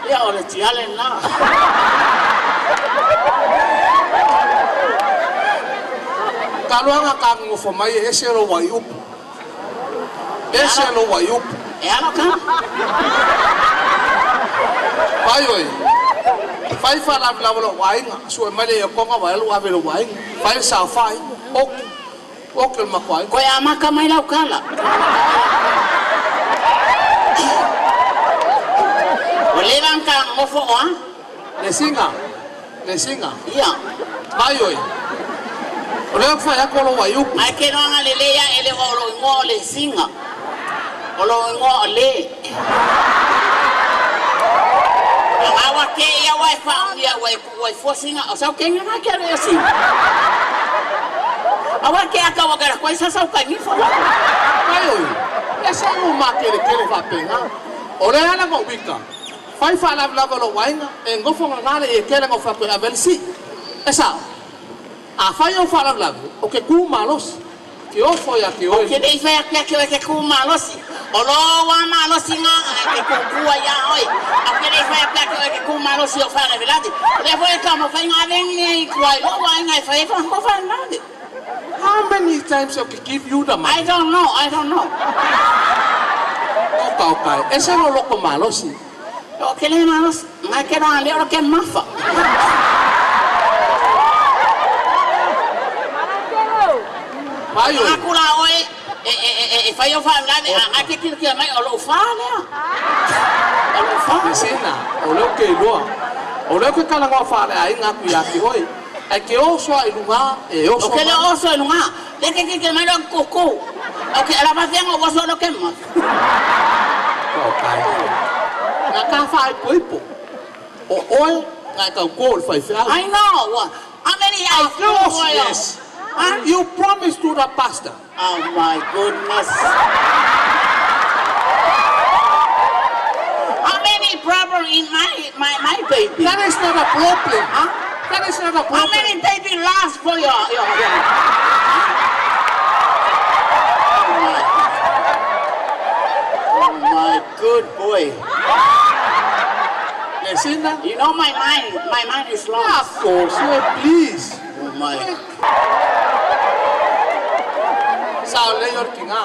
Ia o le tiale lena. Taluaga ka gogofo mai e ese lou fuaiupu. Ese lou fuaiupu. E alo ka. Fai oi. Fai faalavelave o lou aiga, sue mai le iokoga ua alu ave i lou aiga. Fai le saofai, oki, oki o le matou aiga. Koe amaka mai lau kala. O leva ang ka ngofo o a? Le singa, le singa. Ia. Vai oi. O lea ua fai atu o lou fuaiupu. Mai ke noanga le lea e le o lo ingoa o le singa. O lo ingoa o le. Awa ke ia wai fa ia wai wai fo singa o sau kenga na ke le singa. Awa ke aka wa gara koi sa sau kai mi fo. Vai oi. E se u makelekele faapena. O le ala na uika. Fai faalavelave o lou aiga, e gofo gaga le iekele na ou fai atu ai, ave le sii. E sao. Afai ou faalavelave, o ke ku malosi, ke ofo ia te O oe. ke le i fai ake ake o ke ku malosi. O lo wa malosi ngā ke ku kua ia oi. A ke le i fai ake ake o ke ku malosi o whare velade. Le fo e ka mo fai ngā vengi e i kua i lo wa inga e fai e wha ko whare velade. How many times I can give you the money? I don't know, I don't know. Oka oka, e ese lou loto malosi. O ke le malosi, ngai ke roa le o ke mafa. Vai oi. Aku la oe, e e e e fai o whare velade, a ngai ke kira kira mai o lo wha lea. O lo wha. Lesina, o lea ou te iloa. O lea ou te talanoa faaleaiga atu ia te oe. Ae te oso lava i luga, e O oso ke le mai. oso i luga, le ke kira mai lo kuku. O ke ala whawhenga o waso lo ke mafa. Oka Na ka faaipoipo. O oe na e tautua i le faifeau. I know. How many I Of course, yes. Huh? You promise to the pastor. Oh my goodness. How many problem in my baby? That is not a problem. Huh? That is not a How problem. many baby lost for your? Oh my good boy. Lesina? You know my mind is Of lost. course, yeah, please. Oh my. Sao lelei o le tiga.